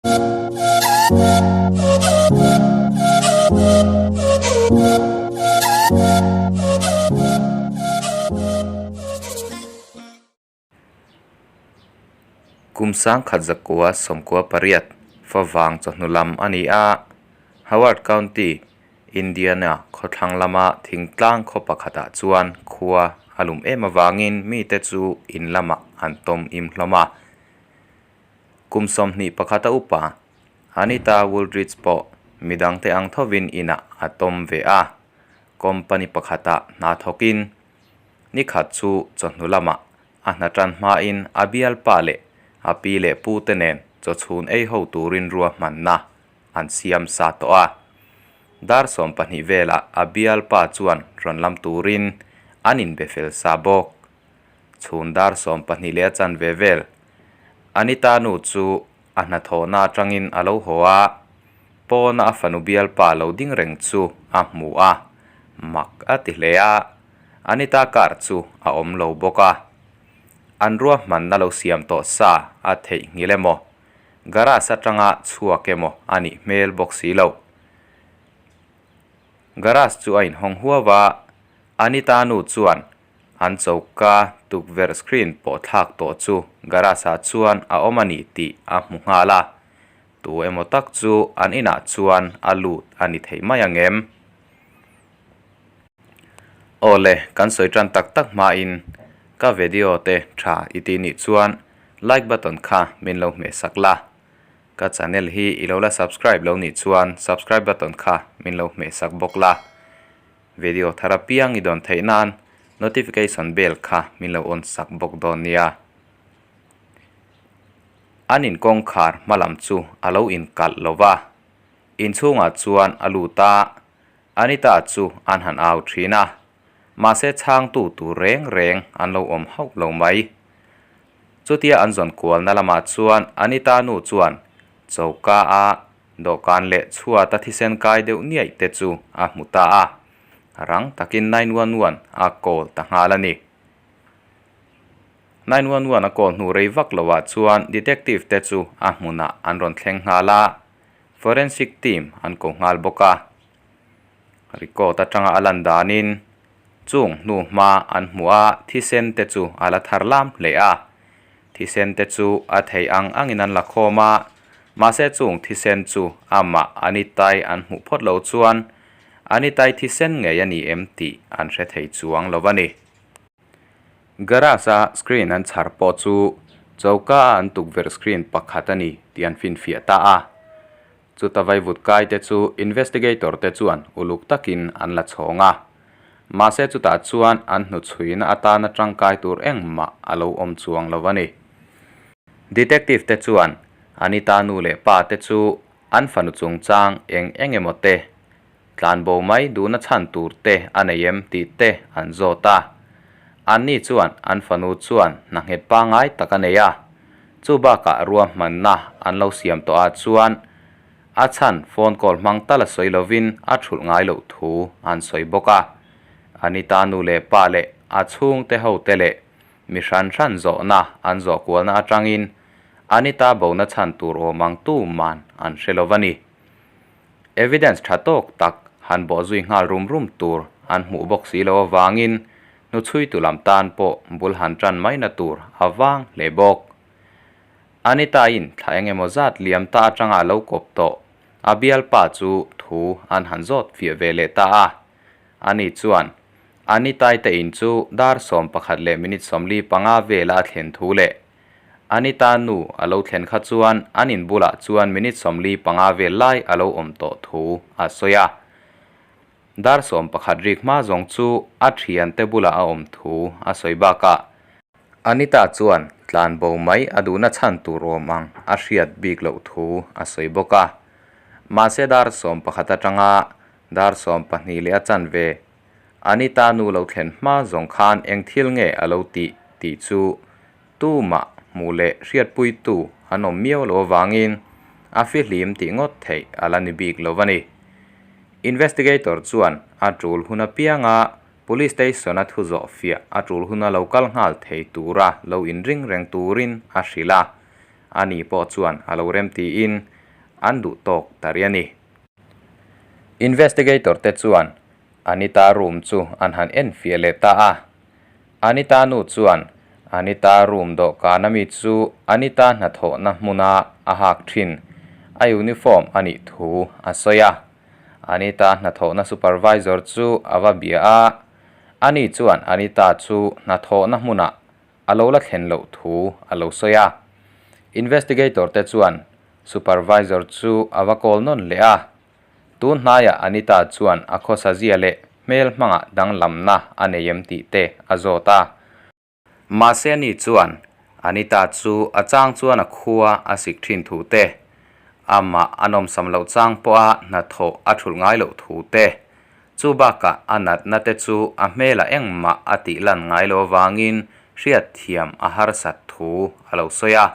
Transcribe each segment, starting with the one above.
Kum 1998 favang chawhnu lam a ni a, Howard County, Indiana khawthlang lama thingtlang khaw pakhatah chuan khua a lum em avangin mite chu in lamah an tawm im hlawm a. Kum 21 a upa Anita Wooldridge pawh midangte ang thovin inah a tawm ve a, company pakhatah hna thawkin ni khat chu chawhnu lamah a hna tan hmain a bialpa leh a pi leh pute nen chawchhun ei ho turin ruahmanna an siam sa tawh a. Dar 12 velah a bialpa chuan rawn lam turin an inbe fel sa bawk. Chhun dar 12 leh a chanve vel Anita nu chu a hnathawhna atangin a lo haw a, pawna a fanu bialpa lo ding reng chu a hmu a, mak a ti hle a, Anita car chu a awm lo bawk a. An ruahmanna lo siam tawh sa a theihnghilh emaw, garage atanga chhuak emaw a nih hmel bawk si lo. Garage chu a inhawng huau a, Anita nu chuan An choka tukverh screen pawh thlak tawh chu garage ah chuan a awm a ni tih a hmu nghal a, tu emaw tak chu an inah chuan a lut a ni thei mai ang em? Awle, kan sawi tan tak tak hmain ka video te tha i tih nih chuan like button kha min lo hmeh sak la, ka channel hi i lo la subscribe lo nih chuan subscribe button kha min lo hmeh sak bawk la. Video thar apiang i dawn theih nan notification bell kha min lo on sak bawk dawn nia. An inkawngkhar hma lam chu a lo inkalh lo va, inchhungah chuan a lut a, Anita chu an han au thin a, mahse chhangtu tur reng reng an lo awm hauh lo mai. Chutia an zawn kualna lamah chuan Anita nu chuan choka a Dawhkan leh chhuat a thisen kai deuh niaih te chu a hmu ta a, rang takin 911 a call ta nghal a ni. 911 a call hnu rei vak loah chuan detective te chu a hmunah an rawn thleng nghal a, forensic team an ko nghal bawk a. Record atanga a lan danin chung hnu hma an hmuh a thisen te chu a la thar lam hle a, Thisen te chu a theih ang angin an la khawm a, mahse chung thisen chu amah Anitai an hmuh phawt lo chuan Anitai thisen ngei a ni em tih an hre thei chuang lo a ni. Garage-a screen an chhar pawh chu choka-a an tukverh screen pakhat a ni tih an finfiah ta a. Chuta vaivut kai te chu investigator te chuan uluk takin an la chhawng a. Mahse chutah chuan an hnuchhuina atana tangkai tur engmah a lo awm chuang lo a ni. Detective te chuan Anita nu leh pa te chu an fanu chungchang eng eng emaw te, tlanbo mai duhna chhan tur te a nei em tih te an zawt a. Anni chuan an fanu chuan hna nghet pangngai tak a nei a, chu bakah ruahmanna an lo siam tawh ah chuan A chhan phone call hmang tal a sawi lovin a thulh ngai loh thu an sawi bawk a. Anita nu leh pa leh a chhungte hote leh mi hran hran zawhna an zawh kualna atangin Anita bona chhan tur awm ang tu man an hre lo a ni. Evidence tha tawk tak han bawh zui nghal rum rum tur an hmuh bawk si lo avangin hnuchhuitu lam tan pawh bul han tan maina tur a vang hle bawk. Anita-in thla eng emaw zat liam ta atanga a lo kawp tawh, a bialpa chu thu an han zawt fiah ve leh ta a. Ani chuan, Anita-i te in chu dar 11 leh minute 45 vela a thlen thu leh Anita nu a lo thlen kha chuan an in bulah chuan minute 45 vel lai a lo awm tawh thu a sawi a. Dar 11 rik hma zawng chu a thiante bulah a awm thu a sawi bakah, Anita chuan tlanbo mai a duhna chhan tur awm ang a hriat bik loh thu a sawi bawk a. Mahse dar 11 atanga dar 12 leh a chanve Anita nu lo thlen hma zawng khan eng thil nge a lo tih tih chu tumah hmuh leh hriatpuitu an awm miau loh avangin a fihlim tih ngawt theih a la ni bik lo a ni. Investigator chuan a tul hun apianga Police station a thu zawh fiah a tul huna lo kal nghal thei tura lo inring reng turin a hrilh a, ani pawh chuan a lo rem tiin. an duh tawk ta rih a ni. Investigator te chuan Anita room chu an han en fiah leh ta a. Anita nu chuan Anita room dawhkan ami chu Anita hnathawhna hmuna a hak thin a uniform a nih thu a sawi a. Anita hnathawhna supervisor chu a va bia a, ani chuan Anita chu hnathawhna hmunah a lo la thlen loh thu a lo sawi a. Investigator te chuan supervisor chu a va call nawn leh a. Tun hnaiah Anita chuan a khawsa zia leh hmel hmangah danglamna a nei em tih te a zawt a. Mahse ani chuan Anita chu a chang chuan a khua a sik thin thu te, amah a nawmsam loh chang pawha hnathawh a thulh ngai loh thu te, chu bakah a natna te chu a hmelah engmah a tih lan ngai lo avangin hriatthiam a harsat thu a lo sawi a.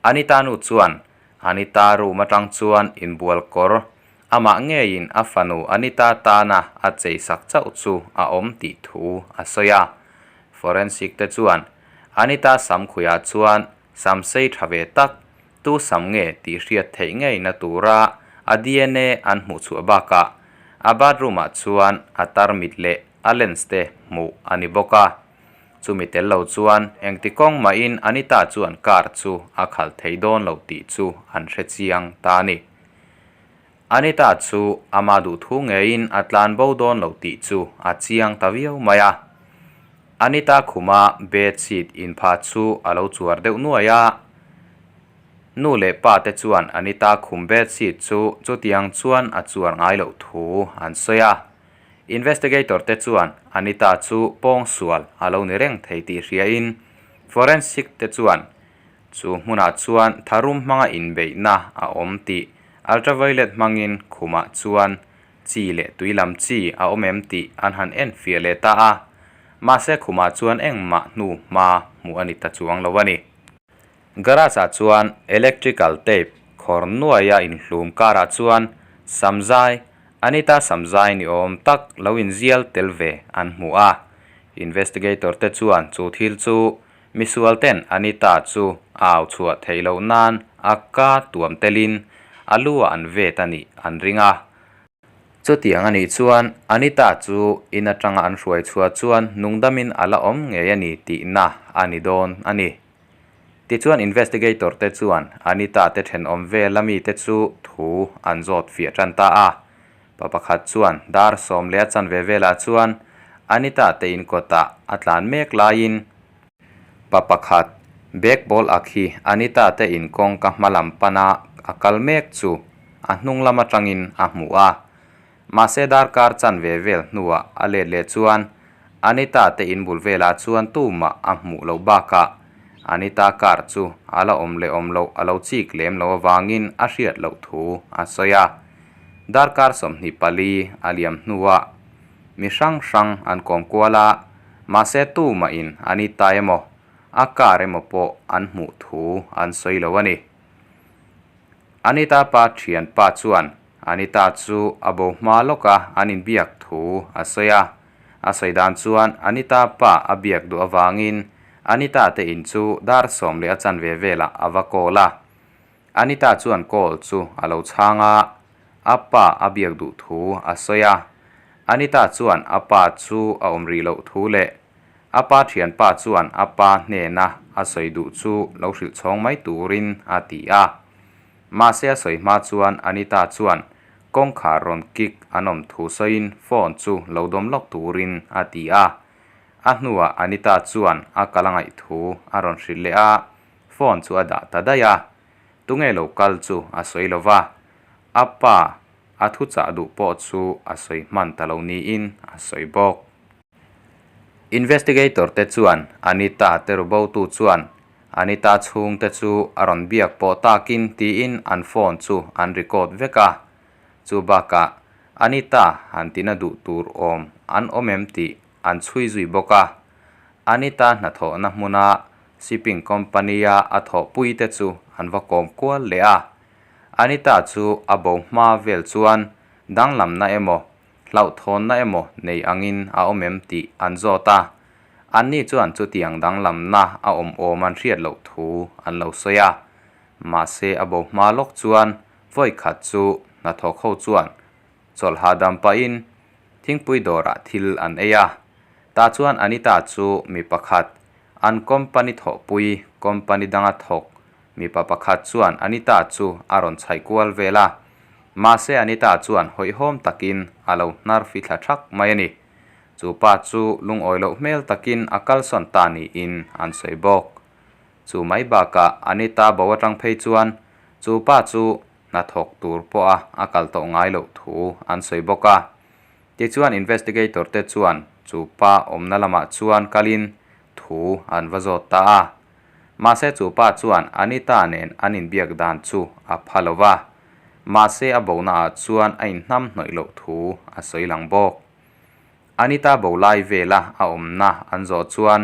Anita nu chuan Anita room atang chuan inbual kawr, amah ngeiin a fanu Anita tana a cheisak chauh chu a awm tih thu a sawi a. Forensic te chuan Anita sam khuiah chuan sam sei tha ve tak, tu sam nge tih hriat theih ngeina tura a dna an hmuh chhuah bakah a bathroom ah chuan a tarmit leh a lens te hmuh a ni bawk a. Chumi tel lo chuan engti kawng mahin Anita chuan car chu a khalh thei dawn lo tih chu an hre chiang ta a ni. Anita chu ama duhthu ngeiin a tlan bo dawn lo tih chu a chiang ta viau mai a. Anita khuma bed sheet inpha chu a lo chuar deuh nuai a. Nu leh pa te chuan Anita khum bed sheet chu chutiang chuan a chuar ngai loh thu an sawi a. Investigator te chuan Anita chu pawngsual a lo ni reng thei tih hriain forensic te chuan chu hmunah chuan tharum hmanga inbeihna a awm tih ultraviolet hmangin khumah chuan chi leh tui lam chi a awm em tih an han enfiah leh ta a, mahse khumah chuan engmah hnu hma hmuh a ni ta chuang lo a ni. Garage ah chuan electrical tape khawr nuaia inhlum karah chuan samzai, Anita samzai ni awm tak lo inzial tel ve an hmu a. Investigator te chuan chu thil chu misual ten Anita chu a au chhuah theih loh nan a ka tuam telin a lu ah an vet a nih an ring a. Chutiang a nih chuan Anita chu in atanga an hruai chhuah chuan nungdamin a la awm ngei a ni tihna a ni dawn a ni. Tichuan investigator te chuan Anita te thenawm vel ami te chu thu an zawt fiah tan ta a. Pa pakhat chuan dar sawm leh a chanve velah chuan Anita te in kawtah a tlan mek laiin pa pakhat bag ball ak hi Anita te in kawngka hma lam pana a kal mek chu a hnung lam atangin a hmu a. Mahse darkar chanve vel hnuah a let leh chuan Anita te in bul velah chuan tumah a hmuh loh bakah Anita car chu a la awm leh awm loh a lo chik lem loh avangin a hriat loh thu a sawi a. Darkar 24 a liam hnuah mi hrang hrang an kawm kual a, mahse tumahin Anita emaw a car emaw pawh an hmuh thu an sawi lo a ni. Anita pa thianpa chuan Anita chu a bo hma lawk a, an inbiak thu a sawi a. A sawi dan chuan Anita pa a biak duh avangin Anita te in chu dar sawm leh a chanve velah a va call a. Anita chuan call chu a lo chhang a, a pa a biak duh thu a sawi a. Anita chuan a pa chu a awm rih loh thu leh a pa thianpa chuan a pa hnena a sawi duh chu lo hrilh chhawng mai turin a ti a. Mahse a sawi hma chuan Anita chuan kawngkhar rawn kick an awm thu sawiin phone chu lo dawm lawk turin a ti a. A hnuah Anita chuan a kal a ngaih thu a rawn hrilh leh a, phone chu a dah ta daih a. Tunge lo kal chu a sawi lo va, a pa a thuchah duh pawh chu a sawi hman ta lo niin a sawi bawk. Investigator te chuan Anita te rubotu chuan Anita chhungte chu a rawn biak pawh takin tiin an phone chu an record vek a. Chu bakah Anita han tina duh tur awm an awm em tih an chhui zui bawk a. Anita hnathawhna hmuna shipping company-a a thawhpui te chu an va kawm kual leh a. Anita chu a bo hma vel chuan danglamna emaw hlauhthawnna emaw nei angin a awm em tih an zawt a, anni chuan chutiang danglamna a awm awm an hriat loh thu an lo sawi a. Mahse a bo hma lawk chuan Vawi khat chu hnathawk ho chuan chawlh hahdam pahin thingpui dawrah thil an ei a. Tah chuan Anita chu mi pakhat, an company thawhpui company danga thawk mipa pakhat chuan Anita chu a rawn chhaih kual vel a. Mahse Anita chuan hawihhawm takin a lo hnar fithla thak mai a ni. Chu pa chu lungawi loh hmel takin a kalsawn ta niin an sawi bawk. Chu mai bakah Anita bo atang phei chuan chu pa chu hnathawk tur pawha a kal tawh ngai loh thu an sawi bawk a. Tichuan investigator te chuan chu pa awmna lamah chuan kalin thu an va zawt ta a. Mahse chu pa chuan Anita nen an inbiak dan chu a pha lo va. Mahse a bona ah chuan a inhnam hnawih loh thu a sawi lang bawk. Anita bo lai vela a awmna an zawh chuan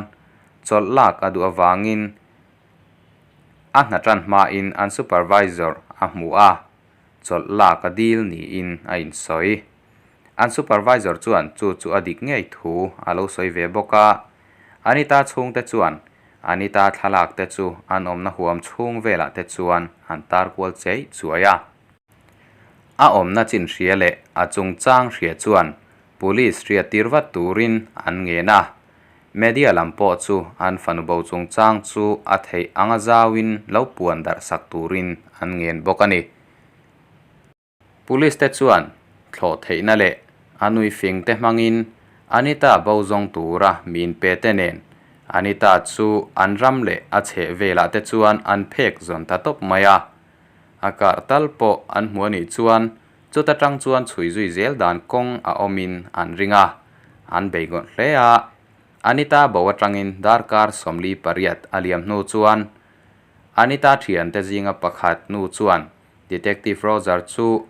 chawlh lak a duh avangin a hna tan hmain an supervisor a hmu a, chawlh lak a dil niin a insawi. An supervisor chuan chu chu a dik ngei thu a lo sawi ve bawk a, Anita chhungte chuan Anita thlalak te chu an awmna huam chhung velah te chuan an tar kual chei chuai a. A awmna chin hria leh a chungchang hria chuan Police hriat tir vat turin an ngen a, media lam pawh chu an fanu bo chungchang chu a theih anga zauin lo puan darh sak turin an ngen bawk a ni. Police te chuan thlawh theihna leh a nui fing te hmangin Anita bo zawng tura mi inpe te nen Anita chu an ram leh a chheh velah te chuan an phek zawn ta tawp mai a. A kar tal pawh an hmu a nih chuan chuta tang chuan chhui zui zel dan kawng a awmin an ring a, an beigawt hle a. Anita bo atangin darkar 48 a liam hnu chuan Anita thiante zinga pakhat nu chuan Detective Roger chu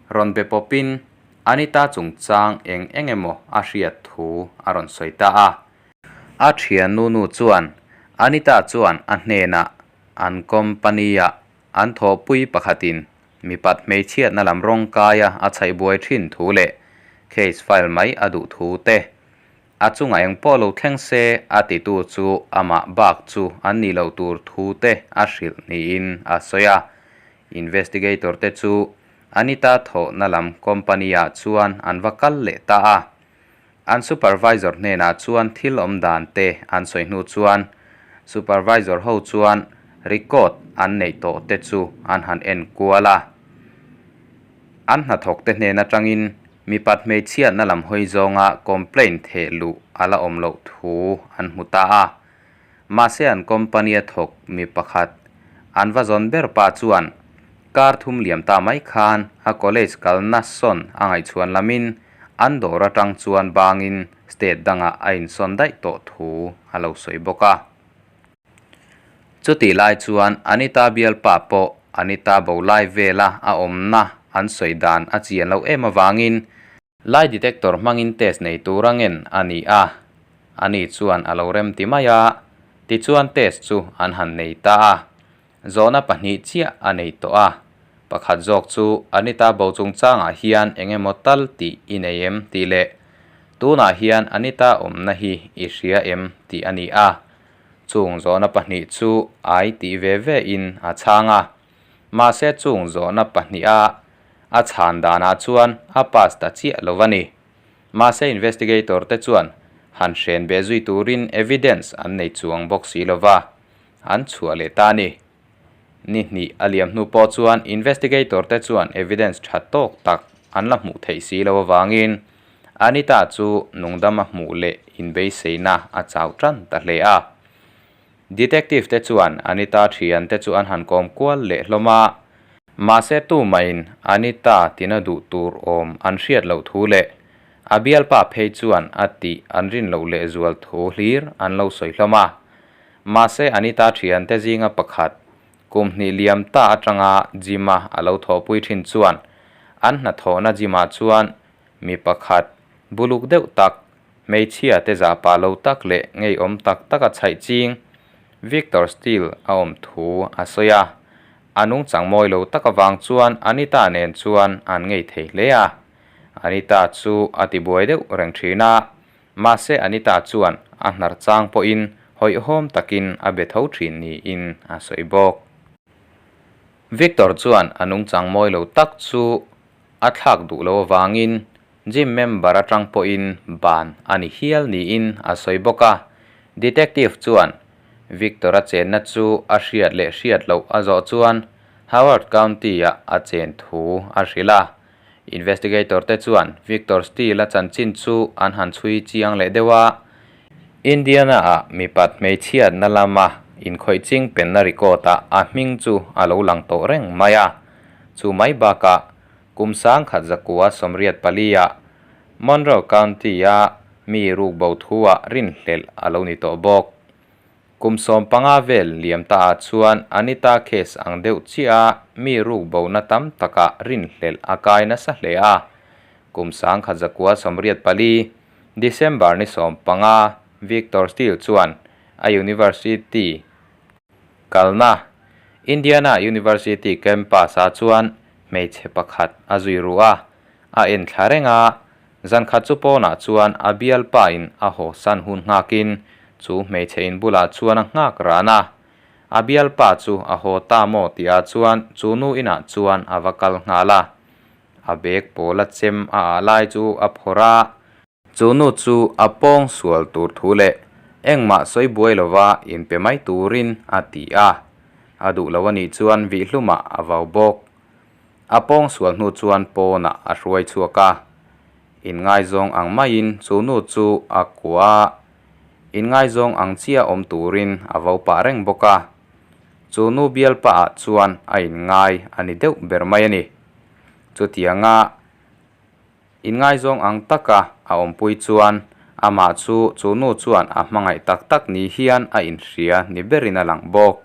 rawn be pawpin Anita chungchang eng eng emaw a hriat thu a rawn sawi ta a. A thiannu nu chuan Anita chuan a hnenah An company-ah an thawhpui pakhatin mipat hmeichhiatna lam rawng kaia a chhaih buai thin thu leh case file mai a duh thu te, a chungah eng pawh lo thleng se a titu chu amah bak chu an nih loh tur thu te a hrilh niin a sawi a. Investigator te chu Anita thawhna lam company-ah chuan an va kal leh ta a. An supervisor hnenah chuan thil awm dan te an sawi hnu chuan supervisor ho chuan record an neih tawh te chu an han en kual a. An hnathawk te hnen atangin mipat hmeichhiatna lam hawi zawnga complaint theh luh a la awm loh thu an hmu ta a. Mahse an company a thawk mi pakhat an va zawn ber pa chuan kar thum liam ta mai khan a college kalna sawn a ngaihchhuan lamin an dawr atang chuan bangin state dangah a insawn daih tawh thu a lo sawi bawk a. Chutih lai chuan Anita bialpa pawh Anita bo lai vela a awmna an sawi dan a chian loh em avangin Lie detector hmangin test nei tur angin a ni a, ani chuan a lo rem ti mai a, tichuan test chu an han nei ta a, zawhna pahnih chiah a nei tawh a, pakhat zawk chu Anita bo chungchangah hian eng emaw tal tih i nei em tih leh tunah hian Anita awmna hi i hria em tih a ni a, chung zawhna pahnih chu ai tih ve ve in a chhang a. Mahse chung zawhna pahniha a chhan danah chuan a pass ta chiah lo a ni. Mahse investigator te chuan han hren beh zui turin evidence an nei chuang bawk si lo va, an chhuah leh ta a ni. Ni hnih a liam hnu pawh chuan investigator te chuan evidence tha tawk tak an la hmuh theih si lo avangin Anita chu nungdama hmuh leh inbeiseina a chau tan ta hle a. Detective te chuan Anita thian te chu an han kawm kual leh hlawm a, mahse tumahin Anita tina duh tur awm an hriat loh thu leh a bialpa phei chuan a tih an rin loh lehzual thu hlir an lo sawi hlawm a. Mahse Anita thian te zinga pakhat kum hnih liam ta atanga gym a a lo thawhpui thin chuan an hnathawhna gym ah chuan mi pakhat buluk deuh tak Hmeichhia te zahpah lo tak leh ngeiawm tak taka chhaih ching Victor Steele a awm thu a sawi a. A nungchang mawi lo tak avang chuan Anita nen chuan an ngei thei hle a. Anita chu a tibuai deuh reng thin a, mahse Anita chuan a hnar chang pawhin hawihhawm takin a be tho thin niin a sawi bawk. Victor chuan a nungchang mawi lo tak chu a thlak duh lo avangin gym member atang pawhin ban a ni hial niin a sawi bawk a. Detective chuan Victor-a chenna chu a hriat leh hriat loh a zawh chuan Howard County-ah a chen thu a hrilh a. Investigator te chuan Victor Steele-a chanchin chu an han chhui chiang leh deuh a, Indiana-ah mipat hmeichhiatna lama inkhawih ching penna record-ah a hming chu a lo lang tawh reng mai a. Chu mai bakah kum sangkhat zakua 84-ah Monroe County-a mi rukbo thu-ah rinhlelh a lo ni tawh bawk. Kum 15 vel liam ta ah chuan Anita case ang deuh chiah a mi ruk bona tam takah rinhlelh a kai nasa hle a. Kum 1984, December ni 15, Victor Steele chuan a university kalna Indiana University campus ah chuan hmeichhe pakhat a zui ruh a, a en thla reng a. Zan khat chu pawnah chuan a bialpa in a haw san hun nghakin chu hmeichhe in bulah chuan a nghak ran a. A bialpa chu a haw ta maw tihah chuan chu nu inah chuan a va kal nghal a. A bag pawl a chem a ah lai chu a phawrh a. Chu nu chu a pawng sual tur thu leh engmah sawi buai lova inpe mai turin a ti a. A duh lo anih chuan vihlumah a vau bawk. A pawng sual hnu chuan pawnah a hruai chhuak a, inngaizawng ang maiin chu nu chu a kuah a, inngaizawng ang chiah awm turin a vo pah reng bawk a. Chu nu bialpa ah chuan a inngai a ni deuh ber mai a ni. Chutianga Inngaizawng ang taka a awmpui chuan amah chu chu nu chuan a hmangaih tak tak ni hian a inhria ni berin a lang bawk.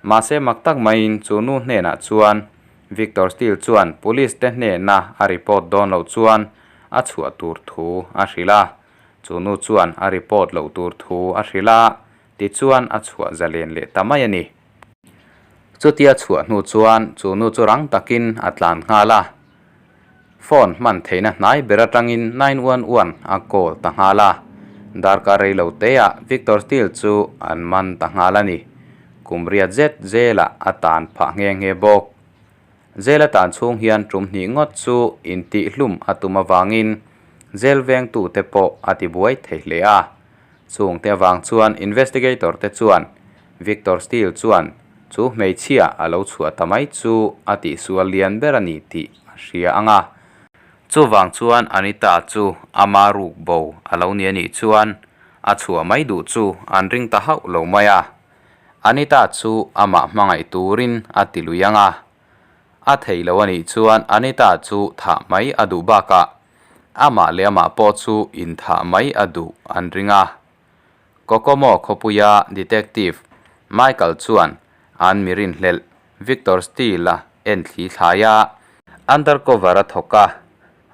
Mahse mak tak maiin chu nu hnenah chuan Victor Steele chuan police te hnena a report dawn loh chuan a chhuah tur thu a hrilh a. Chu nu chuan a report loh tur thu a hrilh a, tichuan a chhuah zalen leh ta mai a ni. Chutia chhuah hnu chuan chu nu chu rang takin a tlan nghal a. Phone hman theihna hnai ber atangin 911 a call ta nghal a, darkar rei lo teah Victor Steele chu an man ta nghal a ni. Kum riat zet zelah a tan phah nghe nghe bawk. Zel a tan chhung hian tum hnih ngawt chu intihhlum a tum avangin zel vengtute pawh a tibuai thei hle a. Chungte avang chuan investigator te chuan Victor Steele chuan chu hmeichhia a lo chhuah ta mai chu a tihsual lian ber a ni tih a hria ang a. Chuvang chuan Anita chu ama ruk bo a lo ni a nih chuan a chhuah mai duh chu an ring ta hauh lo mai a. Anita chu amah hmangaih turin a ti lui ang a. A thei lo a nih chuan Anita chu thah mai a duh bakah Amah leh amah pawh chu inthah mai a duh an ring a. Kokomo khawpuia Detective Michael chuan an mi rinhlelh Victor Steele-a en thli thlai a. Undercover a thawk a,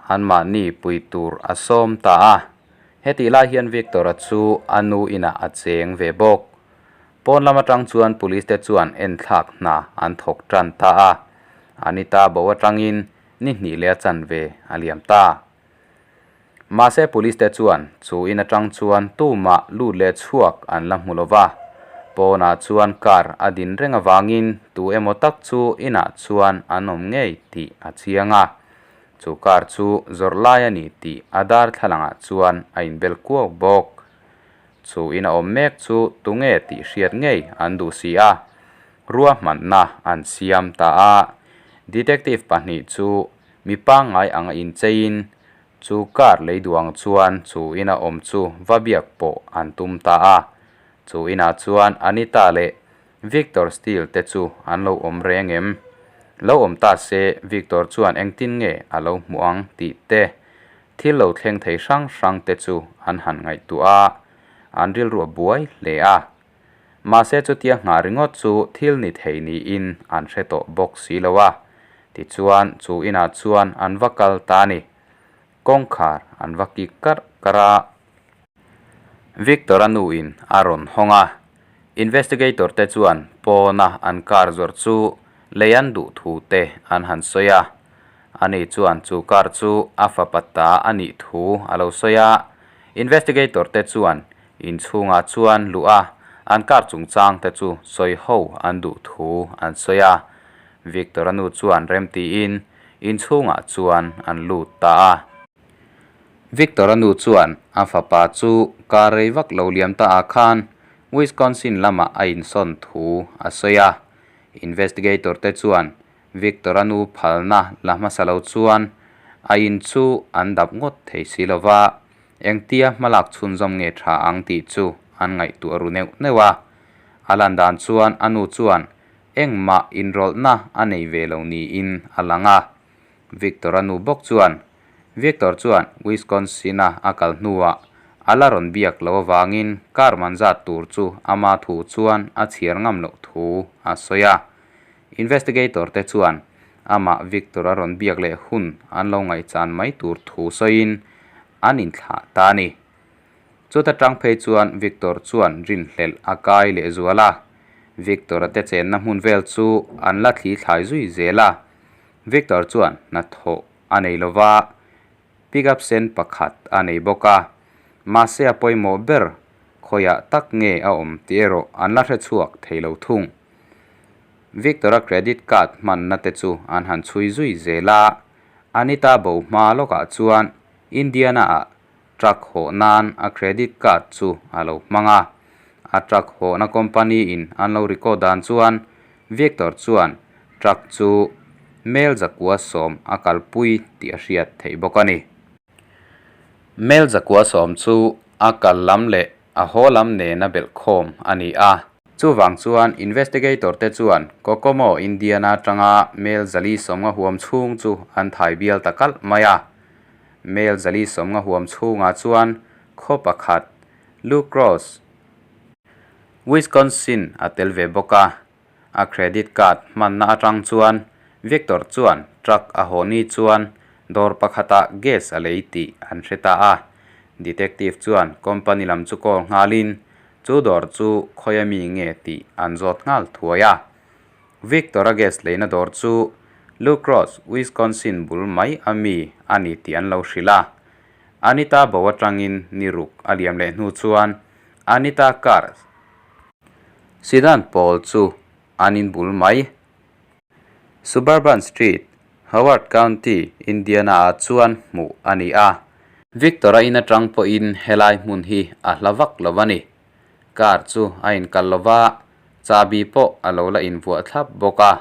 anmahni pui tur a sawm ta a. Hetih lai hian Victor-a chu a nu inah a cheng ve bawk. Pawn lam atang chuan police te chuan enthlak hna an thawk tan ta a. Anita bo atangin Ni hnih leh a chanve a liam ta. Mahse police te chuan chu in atang chuan tumah lut leh chhuak an la hmu lo va, pawnah chuan car a din reng avangin tu emaw tak chu inah chuan an awm ngei tih a chiang a. Chu car chu zawrh lai a ni tih a darthlalangah chuan a inbel kuau bawk. Chu in a awm mek chu tunge tih hriat ngei an duh si a, ruahmanna an siam ta a. Detective pahnih chu mi pangngai anga incheiin chu car lei duang chuan chu ina awm chu va biak pawh an tum ta a. Chu inah chuan Anita leh Victor Steele te chu an lo awm reng em? Lo awm ta se Victor chuan engtin nge a lo hmuh ang tih te Thil lo thleng thei hrang hrang te chu an han ngaihtuah a, an rilru a buai hle a. Mahse chutia nghah ringawt chu thil ni thei niin an hre tawh bawk si lo a. Tichuan chu inah chuan an va kal ta a ni. Kawngkhar an va kik karh karh a. Victor-a nuin a rawn hawng a, investigator te chuan pawna an car zawrh chu lei an duh thu te an han sawi a. Ani chuan chu car chu a fapa ta a nih thu a lo sawi a, investigator te chuan inchhungah chuan luh a, an car chungchang te chu sawi ho an duh thu an sawi a. Victor-a nu chuan remtiin inchhungah chuan an lut ta a. Victor-a nu chuan a fapa chu kar rei vak lo liam ta ah khan Wisconsin lamah a insawn thu a sawi a. Investigator te chuan Victor-a nu phalna la hmasa lo chuan a in chu an dap ngawt thei si lo va, engtia hmalak chhunzawm nge tha ang tih chu an ngaihtuah ru neuh neuh a. A lan dan chuan a nu chuan engmah inrawlhna a nei ve lo niin a lang a. Victor-a nu bawk chuan Victor chuan Wisconsin-a a kal hnuah a la rawn biak lo avangin car man zat tur chu ama thu chuan a chhiar ngam loh thu a sawi a. Investigator te chuan amah Victor-a rawn biak leh hun an lo ngaihchan mai tur thu sawiin an inthlah ta a ni. Chuta tang phei chuan Victor chuan rinhlelh a kai leh zual a. Victor-a te chenna hmun vel chu an la thli thlai zui zel a. Victor chuan hnathawh a nei lo va, pickup sen pakhat a nei bawk a. Mahse a pawimawh ber khawiah tak nge a awm tih erawh an la hre chhuak thei lo thung. Victor-a credit card hmanna te chu an han chhui zui zel a, Anita bo hma lawkah chuan Indiana-ah Truck hawh nan a credit card chu a lo hmang a. A truck hawhna company in an lo record dan chuan Victor chuan truck chu mel zakua sawm a kalpui tih a hriat theih bawk a ni. Mel zakua sawm chu a kal lam leh a haw lam nena belh khawm a ni a. Chuvang chuan investigator te chuan Kokomo Indiana atanga mel zali sawmnga huam chhung chu an thai bial ta kalh mai a. Mel zali sawmnga huam chhungah chuan khaw pakhat La Crosse, Wisconsin a tel ve bawk a. A credit card hmanna atang chuan Victor chuan truck a haw ni chuan dawr pakhatah gas a lei tih an hre ta a. Detective chuan company lam chu call nghalin chu dawr chu khawi ami nge tih an zawt nghal thuai a. Victor-a gas leina dawr chu La Crosse, Wisconsin bul mai a mi a ni tih an lo hrilh a. Anita bo atangin ni ruk a liam leh hnu chuan Anita car sedan pawl chu an in bul mai. Suburban Street, Howard County, Indiana ah chuan hmuh a ni a. Victor-a in atang pawhin helai hmun hi a hla vak lo a ni. Car chu a inkal lo va, chahbi pawh a lo la invuah thlap bawk a.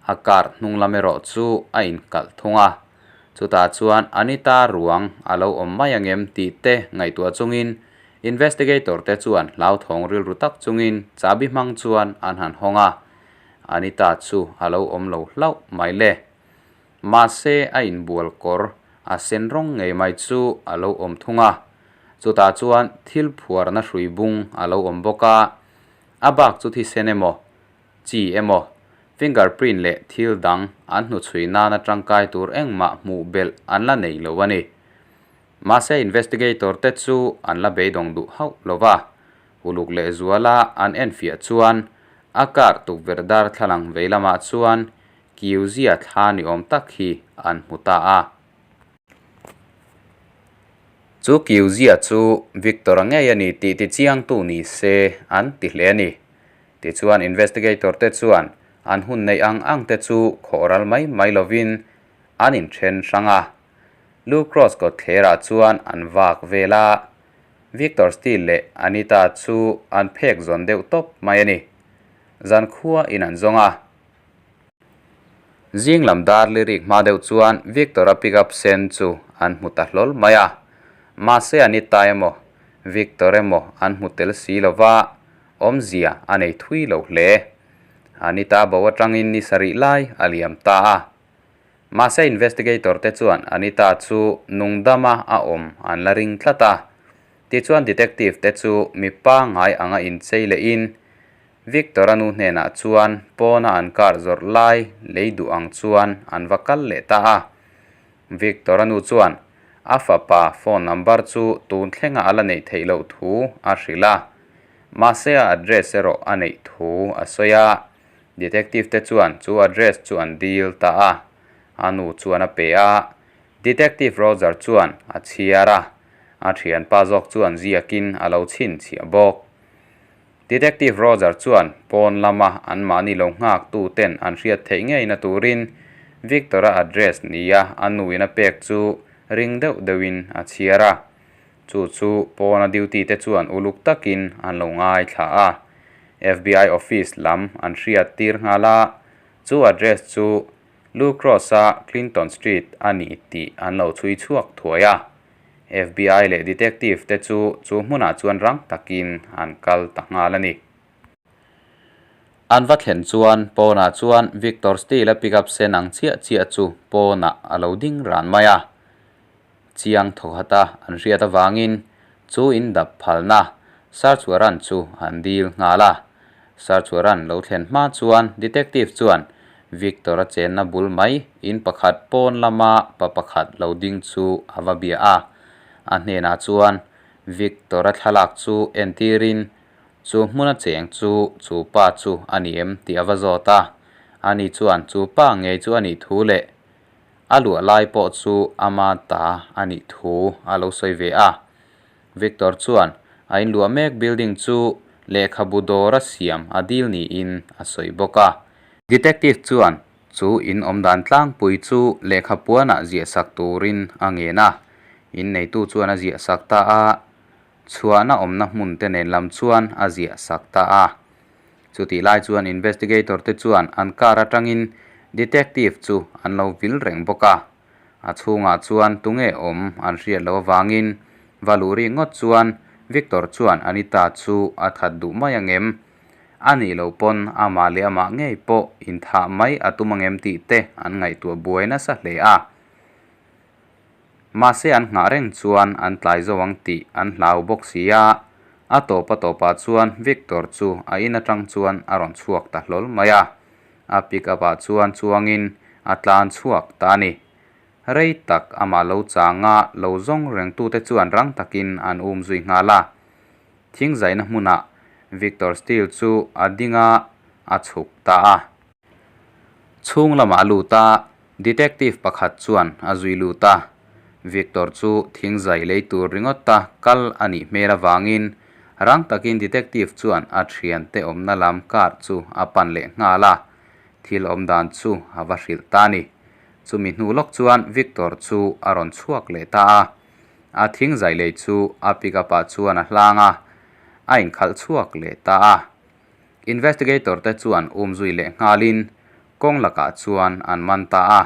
A car hnung lam erawh chu a inkalh thung a. Chutah chuan Anita ruang a lo awm mai angem tih te ngaihtuah chungin investigator te chuan hlauthawng rilru tak chungin chahbi hmang chuan an han hawng a. Anita chu a lo awm lo hlauh mai le. Mahse a inbual kawr a sen rawng ngei mai chu a lo awm thung a, chutah chuan thil phuarna hrui bung a lo awm bawk a, a bak chu thisen emaw, chi emaw, finger print leh thil dang an hnuchhui nana tangkai tur engmah hmuh belh an la nei lo a ni. Mahse investigator te chu an la beidawng duh hauh lo va, uluk leh zuala an enfiah chuan a car tukverh darthlalang vei lamah chuan Kiuzia thla ni awm tak hi an hmu ta a. Chu Kiuzia chu Victor-a ngei a ni tih tichiangtu ni se an ti hle a ni. Tichuan investigator te chuan an hun neih ang ang te chu khawh ral mai mai lovin an inthen hrang a. La Crosse kawtthlerah chuan an vak vel a. Victor Steele leh Anita chu an phek zawn deuh tawp mai a ni. Zankhua in an zawng a. Zing lam dar lirik hma deuh chuan Victor-a pickup sen chu an hmu ta hlawl mai a. Mahse a ni ta emaw, Victor emaw an hmu tel si lo va, awmzia a nei thui lo hle. Anita bo atangin ni sarih lai a liam ta a. Mahse investigator te chuan Anita chu nungdama a awm an la ring tlat a. Tichuan detective te chu mi pangngai anga inchei lehin Victor-a nu hnenah chuan pawna an car zawrh lai lei duh ang chuan an va kal leh ta a. Victor-a nu chuan a fapa phone number chu tun thlenga a la neih theih loh thu a hrilh a. Mahse a address erawh a neih thu a sawi a. Detective te chuan chu address chu an dil ta a. A nu chuan a pe a. Detective Roger chuan a chhiar a. A thianpa zawk chuan ziakin a lo chhinchhiah bawk. Detective Roger chuan pawn lama anmahni lo nghak tu ten an hriat theih ngeina turin Victor-a address nia a nuin a pek chu ring deuh deuhin a chhiar a. Chu chu pawna duty te chuan uluk takin an lo ngaithla a. FBI office lam an hriat tir nghal a, chu address chu Lu Cross-a Clinton Street a ni tih an lo chhui chhuak thuai a. FBI leh detective te chu chu hmunah chuan rang takin an kal ta nghal a ni. An va thlen chuan pawnah chuan Victor Steele-a pickup sen ang chiah chiah chu pawnah a lo ding ran mai a. Chiang thawkhata an hriat avangin chu in dap phalna search warrant chu an dil nghal a. Search warrant lo thlen hma chuan detective chuan Victor-a chenna bul mai in pakhat pawn lama pa pakhat lo ding chu a va bia a. A hnenah chuan Victor-a thlalak chu entirin chu hmuna cheng chu chu pa chu a ni em tih a va zawt a. Ani chuan chu pa ngei chu a nih thu leh A luah lai pawh chu ama ta a nih thu a lo sawi ve a. Victor chuan a inluah mek building chu lehkhabu dawra siam a dil niin a sawi bawk a. Detective chuan chu in awm dan tlangpui chu lehkha puanah ziah sak turin a ngen a. Inneitu chuan a ziah sak ta a, chhuahna awmna hmun te nen lam chuan a ziah sak ta a. Chutih lai chuan investigator te chuan an car atangin detective chu an lo vil reng bawk a. A chhungah chuan tunge awm an hriat loh avangin va luh ri ngawt chuan Victor chuan Anita chu a that duh mai angem? A nih loh pawn amah leh amah ngei pawh inthah mai a tum angem tih te an ngaihtuah buai nasa hle a. Mahse an nghah reng chuan an tlai zo ang tih an hlau bawk si a, a tawp a tawpah chuan Victor chu a in atang chuan a rawn chhuak ta hlawl mai a, a pick up ah chuan chuangin a tlan chhuak ta a ni. Rei tak amah lo changa lo zawng rengtute chuan rang takin an um zui nghal a. Thingzaina hmunah Victor Steele chu a ding a, a chhuk ta a. Chhung lamah a lut a, detective pakhat chuan a zui lut a. Victor chu thingzai lei tur ringawt a kal a nih hmel avangin rang takin detective chuan a thiante awmna lam car chu a pan leh nghal a, thil awm dan chu a va hrilh ta a ni. Chumi hnu lawk chuan Victor chu a rawn chhuak leh ta a, a thingzai lei chu a pickup ah chuan a hlang a, a inkhalh chhuak leh ta a. Investigator te chuan um zui leh nghalin kawng lakah chuan an man ta a.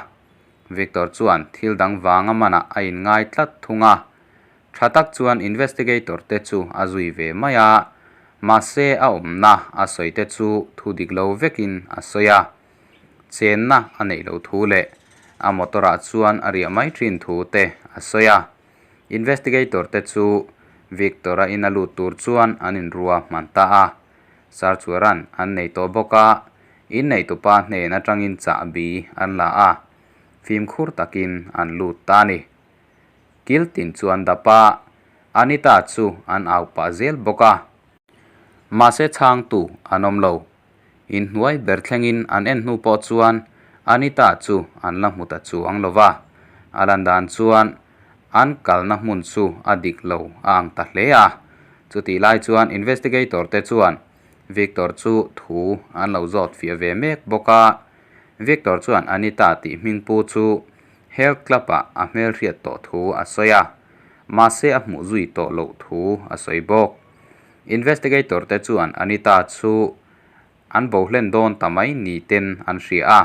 Victor chuan thil dang vanga manah a inngai tlat thung a. Tha tak chuan investigator te chu a zui ve mai a, mahse a awmna a sawi te chu thu dik lo vekin a sawi a. Chenna a neih loh thu leh a motor ah chuan a riah mai thin thu te a sawi a. Investigator te chu Victor-a in a lut tur chuan an inrua hman ta a. Sir chuan an nei tawh bawk a, inneitupa hnen atangin chahbi an la a, fimkhur takin an lut ta a ni. Kil tin chu an dap a, Anita chu an au pah zel bawk a. Mahse chhangtu an awm lo. Inhnuai ber thlengin an en hnu pawh chuan Anita chu an la hmu ta chuang lo va, a lan dan chuan an kalna hmun chu a dik lo a ang ta hle a. Chutih lai chuan investigator te chuan Victor chu thu an lo zawt fiah ve mek bawk a, Victor chuan Anita tih hming pu chu Health Club ah a hmelhriat tawh thu a sawi a, mahse a hmuh zui tawh loh thu a sawi bawk. Investigator te chuan Anita chu an bo hlen dawn ta mai ni ten an hria a.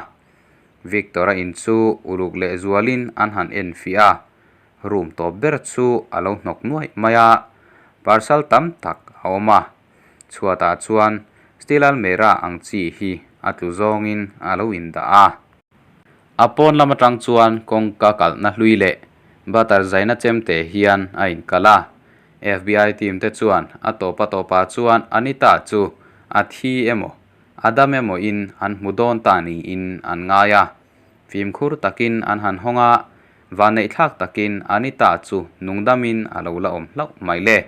Victor-a in chu uluk leh zualin an han en fiah a, room tawp ber chu a lo hnawk nuaih mai a, parcel tam tak a awm a. Chhuatah chuan steel almera ang chi hi a tlu zawngin a lo indah a. A pawn lam atang chuan kawngka kalhna hlui leh butter zaina chemte hian a inkalh a. FBI team te chuan a tawp a tawpah chuan Anita chu a thi emaw, a dam emaw in an hmu dawn ta niin an ngai a. Fimkhur takin an han hawng a, vanneihthlak takin Anita chu nungdamin a lo la awm hlauh mai le.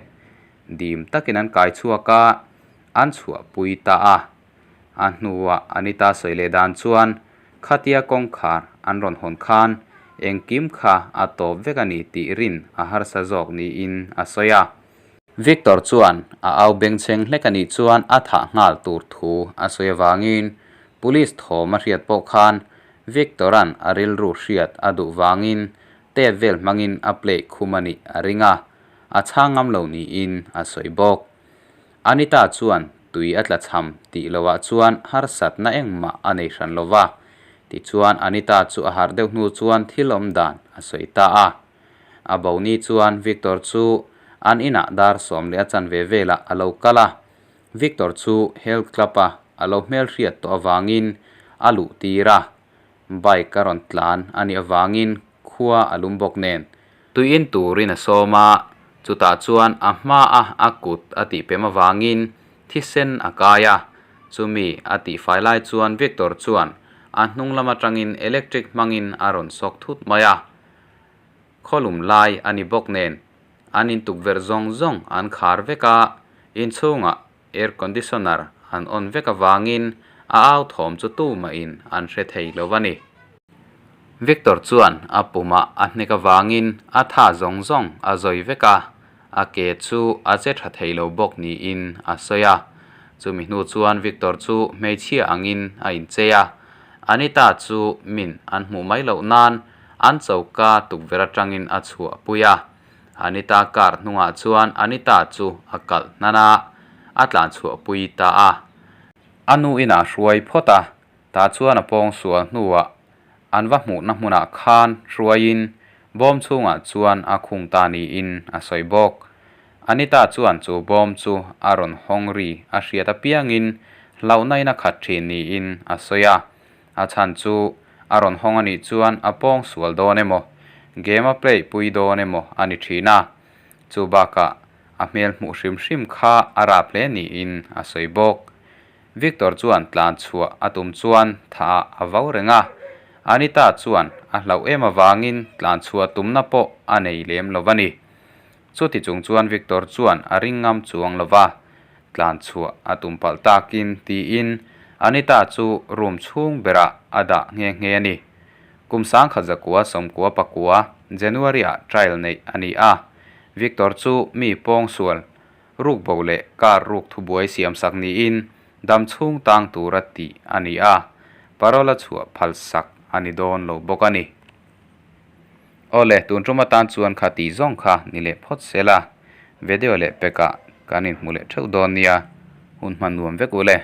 Dim takin an kai chhuak a, an chhuahpui ta a. A hnuah Anita sawi leh dan chuan khatia kawngkhar an rawn hawn khan engkim kha a tawp vek a ni tih rin a harsa zawk niin a sawi a. Victor chuan a au bengchheng hlek a nih chuan a thah nghal tur thu a sawi avangin police thawm a hriat pawh khan Victor-a'n a rilru hriat a duh vangin tape vel hmangin a play khum a nih a ring a, a chhang ngam lo niin a sawi bawk. Anita chuan tui a tla chham tih lohah chuan harsatna engmah a nei hran lo va, tichuan Anita chu a harh deuh hnu chuan thil awm dan a sawi ta a. A bo ni chuan Victor chu an inah dar 11 a chanve velah a lo kal a. Victor chu health club a a lo hmelhriat tawh avangin a luh tir a. Bike a rawn tlan a nih avangin khua a lum bawk nen. Tui in turin a sawm a, chutah chuan a hma a a kut a tih pem avangin thisen a kai a. Chumi a tihfai lai chuan Victor chuan a hnung lam atangin electric hmangin a rawn sawk thut mai a. Khawlum lai a ni bawk nen an in tukverh zawng zawng an khar vek a, inchhungah air conditioner an on vek avangin a au thawm chu tumahin an hre thei lo a ni. Victor chuan a pumah a hnek avangin a tha zawng zawng a zawi vek a, a ke chu a che tha thei lo bawk niin a sawi a. Chumi hnu chuan Victor chu hmeichhia angin a inchei a, Anita chu min an hmuh mai loh nan an choka tukverh atangin a chhuah pui a. Anita car hnungah chuan Anita chu a kalh hnan a, a tlan chhuah pui ta a. A nu inah hruai phawt a, tah chuan a pawng sual hnuah An va hmuhna hmunah khan hruaiin bawm chhungah chuan a khung ta niin a sawi bawk. Anita chuan chu bawm chu a rawn hawng ri a hriat apiangin hlauhna in a khat thin niin a sawi a. A chhan chu a rawn hawng anih chuan a pawng sual dawn emaw, game a play pui dawn emaw a ni thin a. Chu bakah a hmel hmuh hrim hrim kha a rap hle niin a sawi bawk. Victor chuan tlan chhuah a tum chuan tha a vau reng a, Anita chuan a hlauh em avangin tlan chhuah tumna pawh a nei lem lo a ni. Chuti chung chuan Victor chuan a ring ngam chuang lo va, tlan chhuah a tum palh takin tiin Anita chu room chhung berah a dah nghe nghe a ni. Kum 1999 January-ah trial neih a ni a, Victor chu mi pawngsual Ruk bo leh car ruk thubuai siamsak niin dam chhung tang tura tih a ni a, parole a chhuah phalsak a ni dawn lo bawk a ni. Awle, tun tum atan chuan kha tih zawng kha ni leh phawt se la, video leh pekah kan inhmu leh theuh dawn nia, hun hman nuam vek u le.